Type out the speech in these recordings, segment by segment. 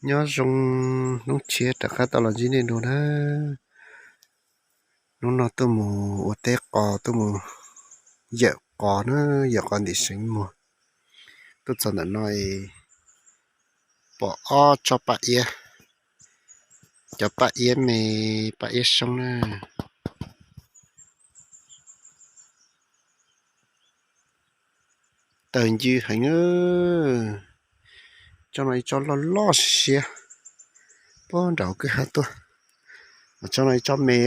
Nyob zoo, hnub tshiab rov qab tau los ntsib nej dua na. Hnub no tuaj mus ua teb qos, tuaj mus yawm qos na, yawm qos ntim seev muag. Tuaj txog ntawm no es pom ob tsob paj iab, cov paj iab me, paj iab soob na. Tawg ncw heev. Tsob no ib tsob loj loj siab, puag nram kwj ha tuaj. Tsob no ib tsob me.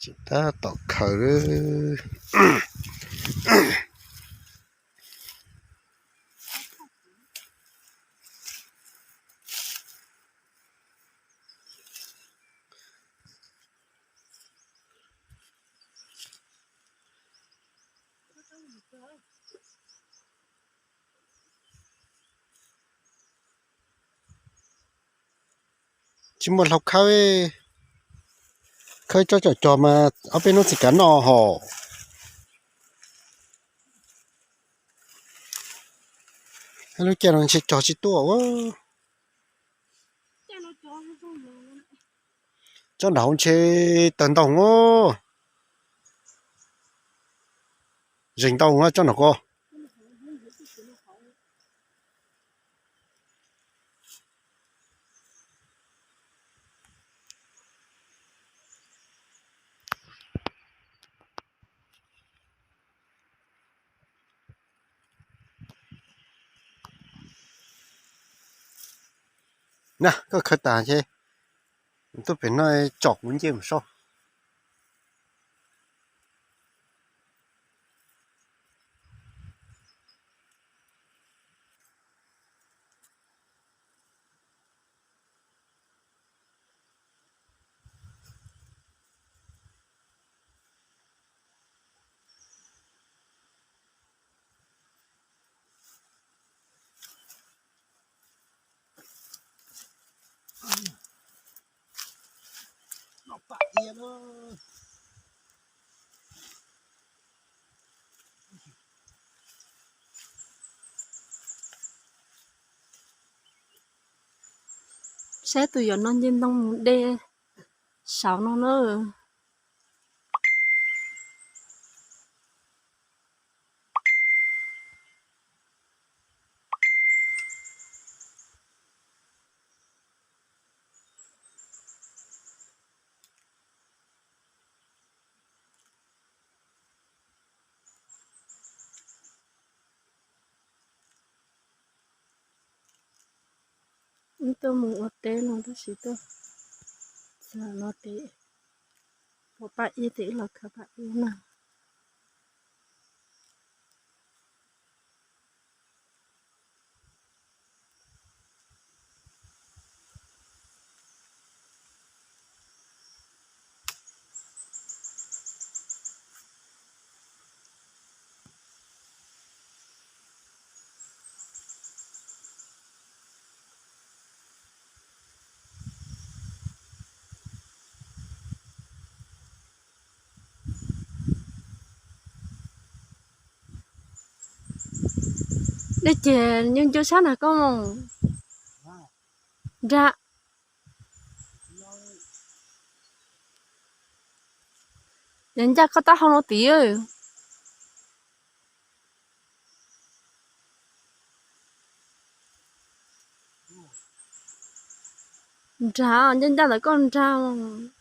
Tseem tab tom khaws. Tsis muaj hlau khawb, khawb tsob cov cog mas ob peb hnub txiv kav noj hos. Lub caij no ntshe cog tsis tuaj. Tsob nram hauv ntshe tawg ntau os. Zeeg ntau os tsob nram ko. Na, koj khaws tas ces tuaj pem no tsom kuv nce mus saib. Saib tus yawm no nce ntoo mus de saud no na. Wb tuaj mus ua teb no tab sis tuaj txog no ces pom paj iab ces wb los khaws paj iab na. Dej ces ncu ncu sab nram koj mus nrag. Yog ncaj koj taub hau no tid. Nrag, ncaj ncaj ntawm koj nrag.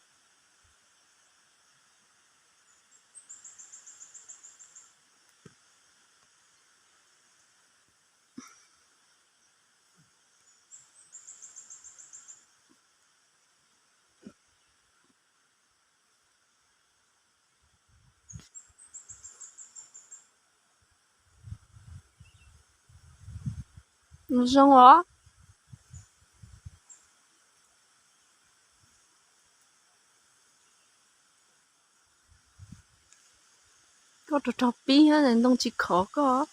Zoo os. Koj rog rog pib ntoo tsis khov koj.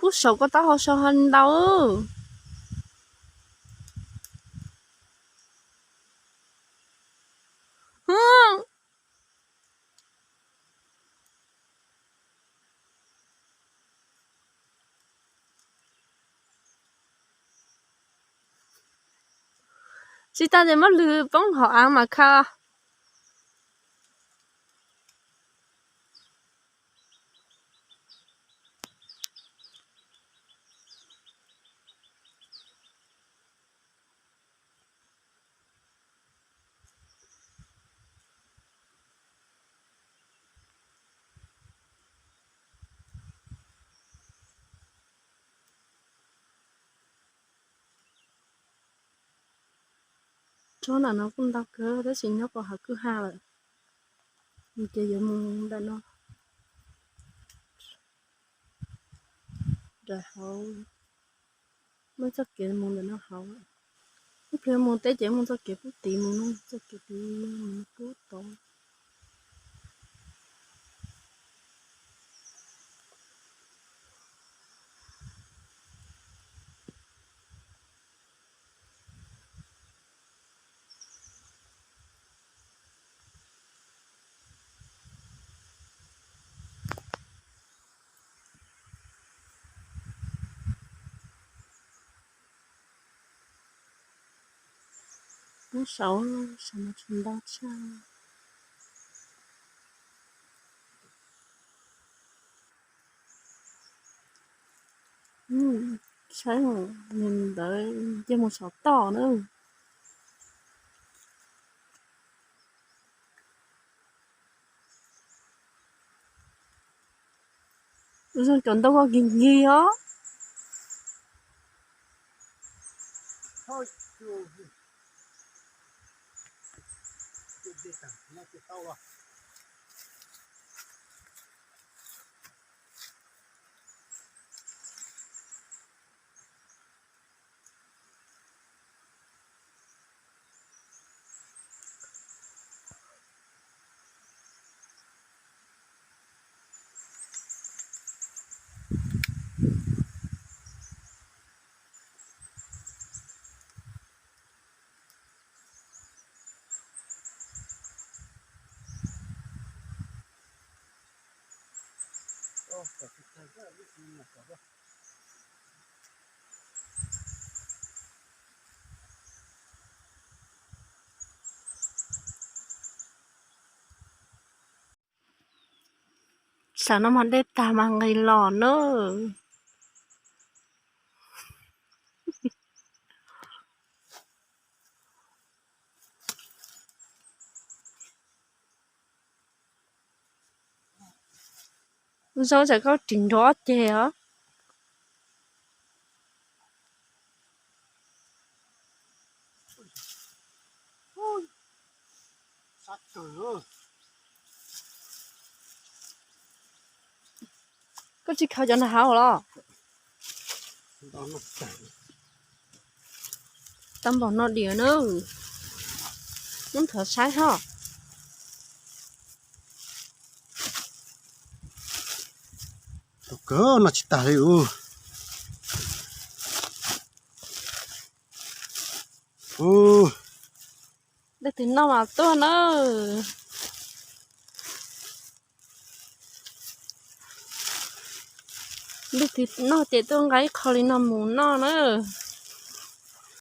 Ub, saum koj taub hau sau ha ntau. Tsis tas ces muab lwg poob hauv av mas kha. Tsob ntawm no kuj ntau kawg tab sis nyob rau hauv kwj ha lawm. Ces yuav mus ntawm no, nram hauv, muaj txoj kev mus ntawm no hauv. Ib pliag mus teb ces mus txoj kev pub tid mus no, txoj kev tid mus pub tod. Saum, saum no tsis ntau tshaj. Saib mus ntawd ces mus saum toj na. Zoo cov ntoo ko kis nkig os. Sam no mas dej tag mas nqis los na. Zoo tsam koj ris nrov ceg os. Koj tsis khaws cov nag hauv los? Tau npaum no diam na. Muab nthuav saib ho. Tau kawg no tsis tag li ub. Leej twg noj mas tuaj na. Leej twg noj ces tuaj nqa ib qho li no mus noj na.